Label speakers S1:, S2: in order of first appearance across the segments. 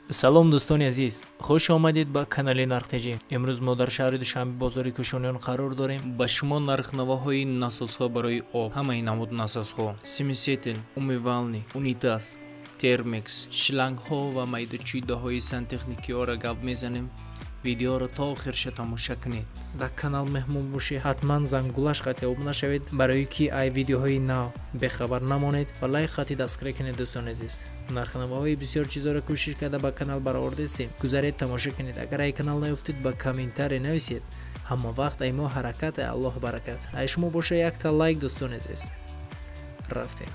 S1: Салом дӯстони азиз, хуш омадед ба канали Нархтеҷӣ. Имрӯз мо дар шаҳри Душанбе бозори Кӯшониён қарор дорем. Ба шумо нархнавоҳои насосҳо барои об, ҳамаи намуд насосҳо, смеситель, умывальник, унитаз, термекс, шлангҳо ва майдачидаҳои сантехникиҳоро гап мезанем. Видеоро то охирша тамоша кунед. Дар канал меҳмон бошед, ҳатман зангулаш хати обуна шавед, барои ки ай видеоҳои нав бехабар намонед ва лайк хати дастгирӣ кунед. Дӯстони азиз, нархнавоҳои бисёр чизоро кӯшиш карда ба канал баровардастем. Гузаред, тамоша кунед. Агар ай канал наёфтед, ба комментарий нависед. Ҳама вақт ай мо ҳаракат, ай Аллоҳ баракат. Ай шумо боша якта лайк, дӯстони азиз. Рафтем.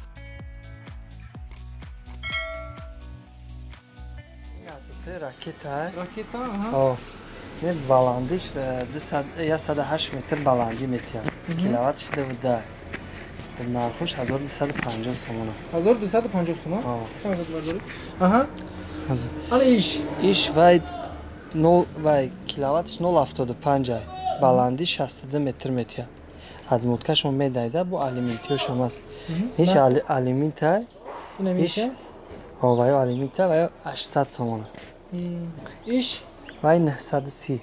S2: Ракета. Ракета, аҳа. Не баландиш 108 метр баландӣ метиҳад. Киловаттш 2. Нархуш 1250 сомона.
S3: 1250 сомон? Чанд бардоред? Аҳа. Ана иш.
S2: Иш вай 0 вай киловаттш 0.75 ай. Баландӣ 62 метр метиҳад. Адмуткашон медайда, бу алюминтиёшам аст. Иш алюминтай. Иш вай алюминтай вай 800 сомона.
S3: Иш
S2: вай 930.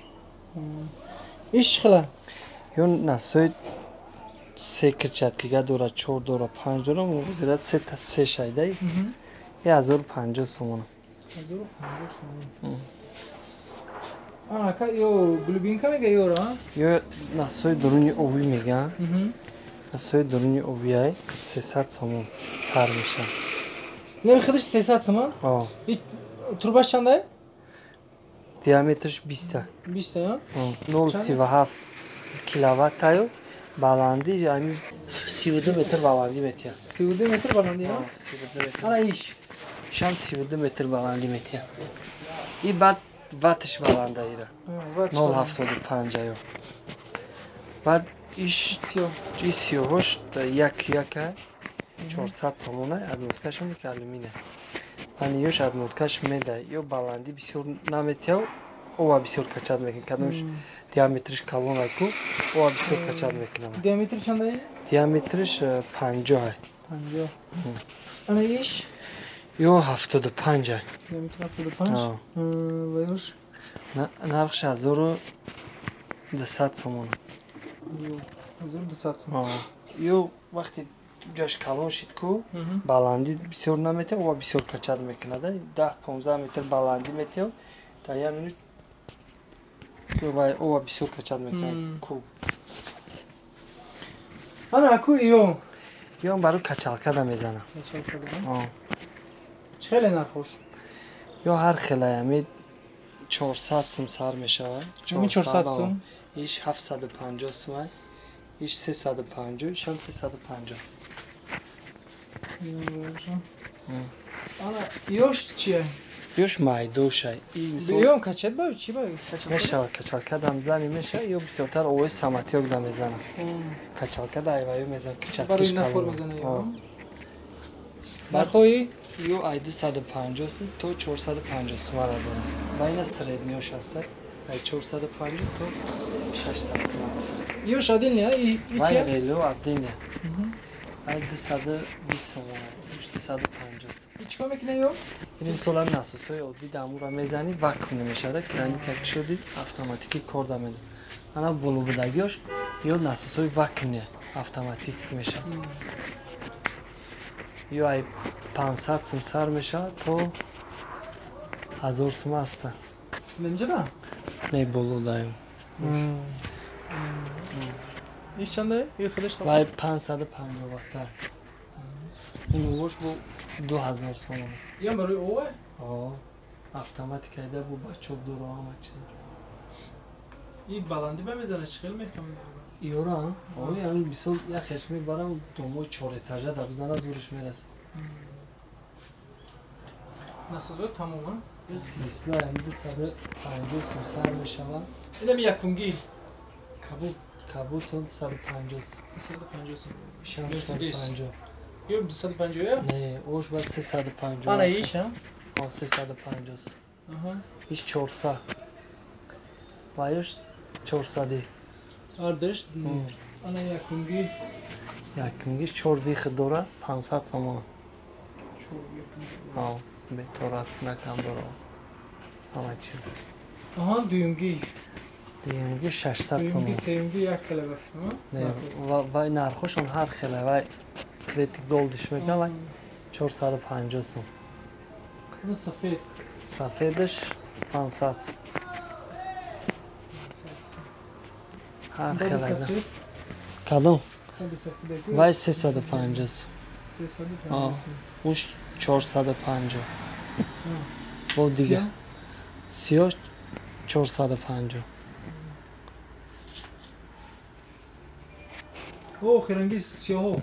S3: Иш хела?
S2: Ё насои се кирчаткига дора, 4 дора, 5 дора, мувозират се та се шайдай. 1050 сомона.
S3: 1050 сомона. Ана ка ё глубинка мега ёра?
S2: Ё насои дуруни овӣ мега. Насои дуруни овиай 300 сомон сар мешавад.
S3: Не худаш 300 сомон?
S2: О.
S3: Трубаш чандай?
S2: Диаметрш 20.
S3: 20, а?
S2: 0.37 киловатт аю, баландӣ ами 32 метр баландӣ метиҳад.
S3: 32 метр баландӣ, а?
S2: 32 метр.
S3: Ана иш.
S2: Ишам 32 метр баландӣ метиҳад. И баъд ваттш баланда ира. 0.75 аю. Баъд иш сиёҳош як як 400 сомона, адмуткашон ки алюминий. Ани ёш адмуткаш медай, ё баландӣ бисёр наметиҳад, ова бисёр качад мекунад. Кадомш диаметриш калон ай ку, ова бисёр качад мекунад.
S3: Диаметр чандай?
S2: Диаметриш 50 ай.
S3: 50. Ана иш?
S2: Ё 75 ай.
S3: Диаметр 75? Ва ёш?
S2: Нархш 1200 сомон.
S3: 1200 сомон.
S2: Ё вақти ҷаш калон шид ку, баландӣ бисёр наметиҳад, ова бисёр качад мекунад. 10-15 метр баландӣ метиҳад, дар як минут ова бисёр качад мекунад ку.
S3: Ана ку ё?
S2: Ё барои качалкада мезанад.
S3: Качалкада? Чӣ хеле нархош?
S2: Ё ҳар хелай, ами 400 сум сар мешавад.
S3: 400 сум?
S2: Иш 750 сум ай. Иш 350, ишам 350.
S3: Ана ёш чие?
S2: Ёш майдошай.
S3: Ём качет ба чи ба?
S2: Мешавад качалкадам зани мешавад, ё бисёртар овои саматёк да мезанад. Качалкада айваю мезанад, кичаткиш калон.
S3: Нархои?
S2: Ё ай 250 сум то 450 сумара дорад. Ва ина средниёш ҳастад. Ай 450 то 600 сум аст.
S3: Ёш отдельно, и
S2: вай рело отдельно. Ай 220 сомон, 250 сум.
S3: Чӣ кор мекунад ё?
S2: Ин мисол ҳам насосҳои оддӣ дамура мезанӣ, вакуум мешавад, краник як шуди автоматикӣ кор да медод. Ана болобудагиёш ё насосҳои вакуумия автоматически мешавад. Ё ай 500 сум сар мешавад то 1000 сум аста.
S3: Немҷада?
S2: Не, боло даем.
S3: Иш чандай? Ё худаш та?
S2: Вай 550 ватта. Ин овош бу 2000 сомон.
S3: Ям барои ове?
S2: О, автоматикайда бу бачок дора ҳама чиз.
S3: И баландӣ ба мезана, чӣ хел мефаҳмӣ?
S2: Ёра, ой, ам бисёр як хеш мебарам, домои 4 этажа да бизана зуриш мерасад.
S3: Насозо тамом, а?
S2: Свисла ам 250 сум сар мешавад.
S3: Инам якунгӣ.
S2: Кабут, кабутон 250 сум.
S3: 250 сум.
S2: Ишам 250.
S3: Ё 250 ё?
S2: Не, ош ба 350.
S3: Ана иш, а?
S2: О, 350 сум.
S3: Аҳа.
S2: Иш 400. Ва ёш 400.
S3: Ардаш? Ана якунгӣ.
S2: Якунгиш 4 вихт дора, 500 сомон.
S3: 4 вихт.
S2: О, беторат накам дора. Ҳама чи.
S3: Аҳа, дуюмгӣ.
S2: Дуюмгӣ 600 сомон.
S3: Дуюмгӣ, сеюмгӣ як хела ба фикрам.
S2: Не, вай нархошон ҳар хела, вай свети голдиш мекунад, вай 450 сом.
S3: Ина сафед.
S2: Сафедаш 500 сом. Ҳар хела. Кадом? Вай 350 сом.
S3: 350.
S2: Уш 450. Бо дига. Сиёҳ 450.
S3: О, хиранги сиёҳо.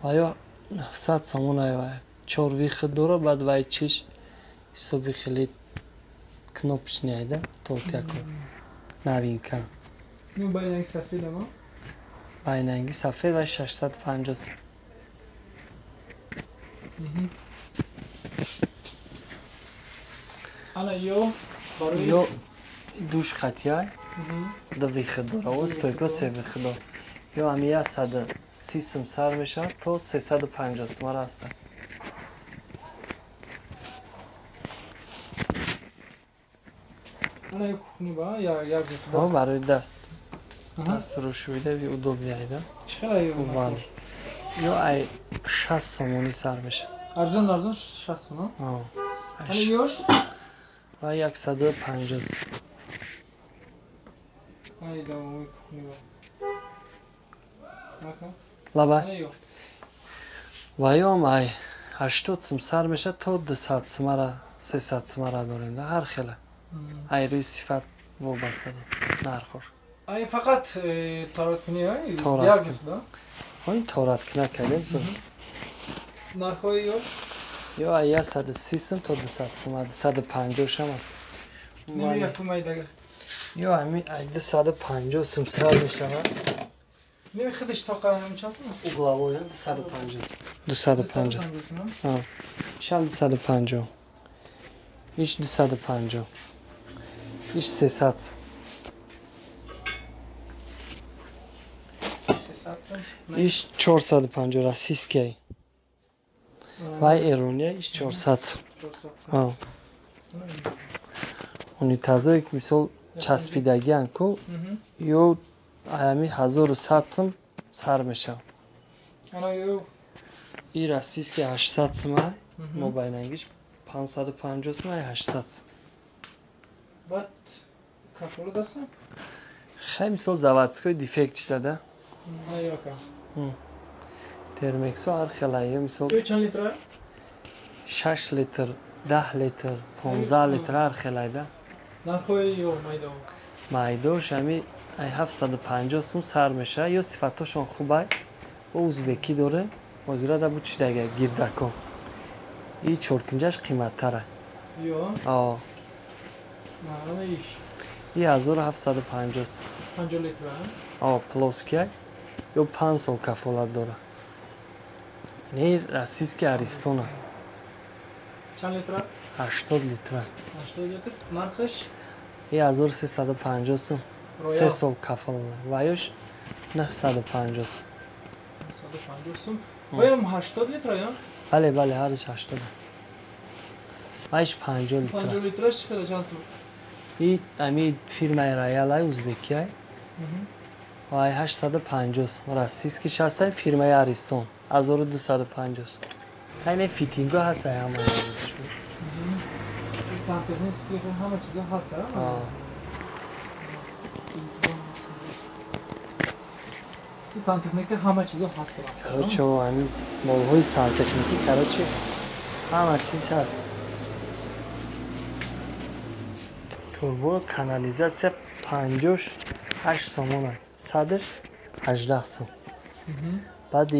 S2: Ая 900 сомон ай вай. 4 вихд дора, баъд вай чиш ҳисоби хеле кнопочный айда, тортяко. Новинка.
S3: Ну, байнанги сафед ама?
S2: Байнанги сафед вай 650 сом.
S3: Ана ё барои
S2: ё душ хатияй, ду вихд дора, о стойко се вихд дора. Ё ами 130 сом сар мешавад то 350 сом ҳастанд.
S3: Ана ё кухни ба я як вихд.
S2: О, барои даст. Даст рӯшӯида ви удобный айда.
S3: Чӣ хела ё?
S2: Ё ай 60 сомонӣ сар мешавад.
S3: Арзон арзон 60 сом, а? Ана ёш?
S2: Ва 150 сом.
S3: Ай давай кухни ба.
S2: Лаба. Ваём ай 80 сом сар мешавад то 200 сомара, 300 сомара дорем, да ҳар хела. Ай рӯи сифат вобаста нархош.
S3: Ай фақат тораткунӣ, ай? Як да?
S2: Ой, тораткуна кардем со.
S3: Нархҳои ё?
S2: Ё ай 130 сом то 200 сом, 250 шам аст.
S3: Не, якум ай дага.
S2: Ё ами ай 250 сом сар мешавад.
S3: Не, худаш тоқа чанд сом?
S2: Угловой 250 сом. 250. А. Шам 250. Иш 250. Иш 300 сом. Иш 450 российский. Вай эрония иш 400 сом. А. Унитазое ки мисол часпидагиан ку, ё ами 1100 сом сар мешавад.
S3: Ана ё
S2: и российский 800 сом ай, мобайлангиш 550 сом ай 800 сом.
S3: Баъд кафолат аст?
S2: Хай мисол заводской дефект шуда.
S3: Аяка.
S2: Термексо ҳар хела ё мисол.
S3: Ё чанд литр?
S2: 6 литр, 10 литр, 15 литр ҳар хела да.
S3: Нархҳои ё майдо?
S2: Майдош ами ай 750 сом сар мешавад, ё сифатошон хуб ай, бо узбекӣ доре, ҳозира да бу чидага гирдако. И чоркунҷаш қиматтара.
S3: Ё?
S2: А.
S3: Ана иш.
S2: И 1750 сом.
S3: 50 литр,
S2: а? А, плоский ё 5 сол кафолат дора. Не, российский Аристона.
S3: Чанд литр?
S2: 80 литр.
S3: 80 литр. Нархаш?
S2: И 1350 сом. 3 сол кафолат. Ваёш 950 сом.
S3: 950 сом. Ваём 80 литр, я?
S2: Бале, бале, ҳарш 80. Ваиш 50 литр.
S3: 50 литраш хеле чанд сом?
S2: И ами фирмаи Роял ай узбекия. Вай 850 сом. Российский шаст фирмаи Аристон 1250 сом. Айне фитинго ҳаст ай ҳама.
S3: Сантехнический ҳама чизо ҳаст, а? Сантехника ҳама чизо ҳаст.
S2: Короче, ами молҳои сантехникӣ, короче, ҳама чиз ҳаст. Турбо канализатсия 58 сомон, 100 18 сом. Баъд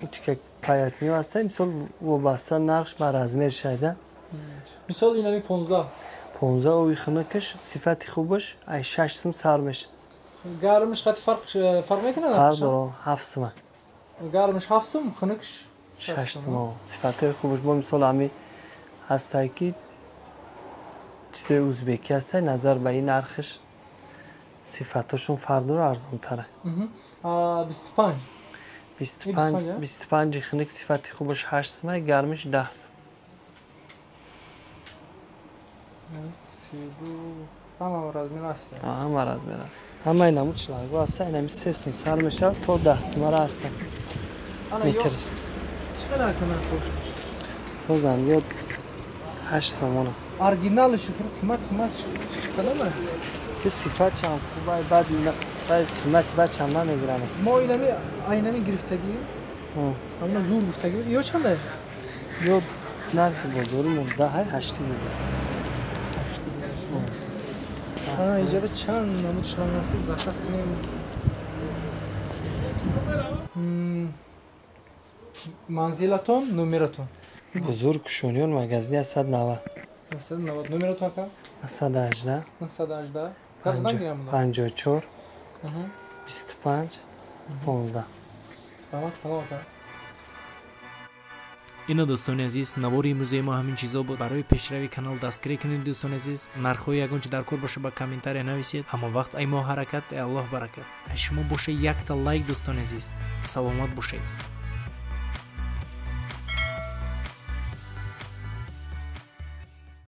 S2: утика паятниё ҳаст, мисол вобаста нархш ба размер шайда.
S3: Мисол инами 15.
S2: 15 ови хунукаш сифати хубаш ай 6 сом сар мешавад.
S3: Гармиш қати фарқ мекунад?
S2: Фарқ дорад, 7 сом.
S3: Гармиш 7 сом, хунукш
S2: 6 сом. Сифатҳои хубаш бо мисол ами ҳастай ки чизои узбекӣ ҳастай, назар ба ин нархаш сифатҳошон фарқ дорад, арзонтара.
S3: 25.
S2: 25 хунук сифати хубаш 8 сом, гармиш 10 сом.
S3: 32 ҳама размер аст.
S2: Ҳама размер аст. Ҳамаи намуд шлангҳо ҳаста, инами 3 сум сар мешавад то 10 сумара ҳаста. Метр.
S3: Чӣ қадар кунад хош?
S2: Созам ё 8 сомона.
S3: Оригиналш қимат қимат чӣ қадар?
S2: Ки сифатшам хубай, баъд қимати баъд чам намегирам.
S3: Мо инами айнами гирифтагӣ. Ҳама зур гуфтагӣ. Ё чанда?
S2: Ё нархи бозори 19 8 дидаст.
S3: 8 иҷода чанд намуд шланг аст, заказ кунем. Манзилатон, номератон?
S2: Бозори Кушониён, магазини 190.
S3: 190. Номератон ака?
S2: 918.
S3: 918. Гап гирам.
S2: 54 25 15.
S3: Раҳмат калом ака.
S1: Ина дӯстони азиз, навори имрӯзаи мо ҳамин чизо буд. Барои пешрави канал дастгирӣ кунед дӯстони азиз. Нархҳои ягон чи дар кор боша ба комментария нависед. Ҳама вақт ай мо ҳаракат, ай Аллоҳ баракат. Ай шумо боша якта лайк дӯстони азиз. Саломат бошед.